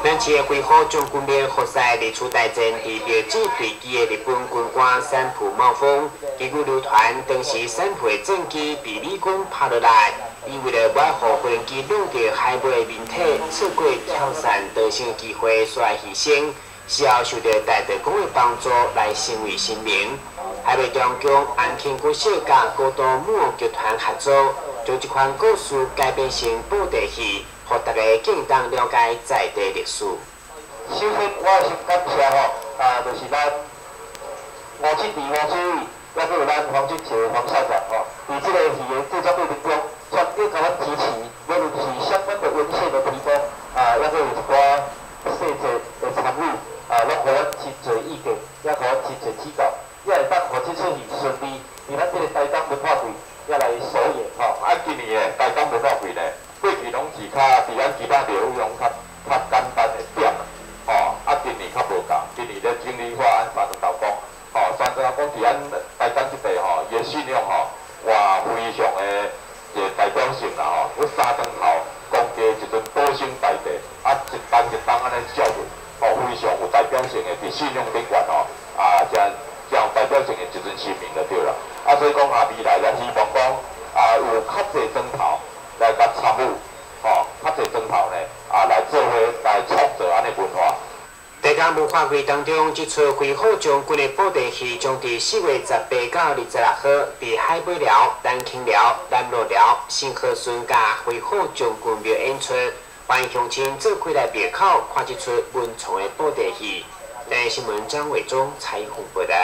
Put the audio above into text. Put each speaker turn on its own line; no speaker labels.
咱市的飛虎將軍廟予賽二次大戰佇廟子墜機的日本軍官三浦茂峰，根據流傳，當時三浦的戰機被美軍拍落來，伊為了欲予飛行機弄著海尾的面體，錯過跳傘逃生的機會，煞來犧牲。事後受著大地公的幫助來成為神明。海尾中宮安慶國小佮高都木偶劇團合作，將這款故事改編成布袋戲，予大家更當了解在地歷史。
首先，我先感謝吼，啊，就是咱吳慶迪吳主委，抑閣有咱黃俊傑黃校長吼，佇這個戲的製作過程中，全力共阮支持，無論是相關的文獻的提供，啊，抑閣有一寡細節的參與，啊，攏予阮真濟意見，也予阮真濟指教，也會當予這齣戲順利佇咱這個台東文化季也來首演吼。
啊，今年的台東文化季呢，過去攏是較佇咱其他廟宇攏較較簡單的點，吼，啊，今年較無仝，今年咧整理化按三尊頭公，吼，三尊頭公佇咱台東這塊吼，伊的信仰吼，哇，非常的一個代表性啦吼，有三尊頭公家一尊保生大帝，啊，一擔一擔按呢照落，吼，非常有代表性的佇信仰頂懸吼，啊，誠誠有代表性的一尊神明就對啦。啊，所以講啊，未來就希望講啊，有較濟尊頭來共參與，吼，較濟尊頭呢，啊，來做伙來創造按呢文化。
台東文化季當中，這齣飛虎將軍的布袋戲將佇4月18到26號，佇海尾寮、南坑寮、南螺寮、新河村佮飛虎將軍廟演出，歡迎鄉親做伙來廟口看這齣文創的布袋戲。台新聞張偉忠採訪報導。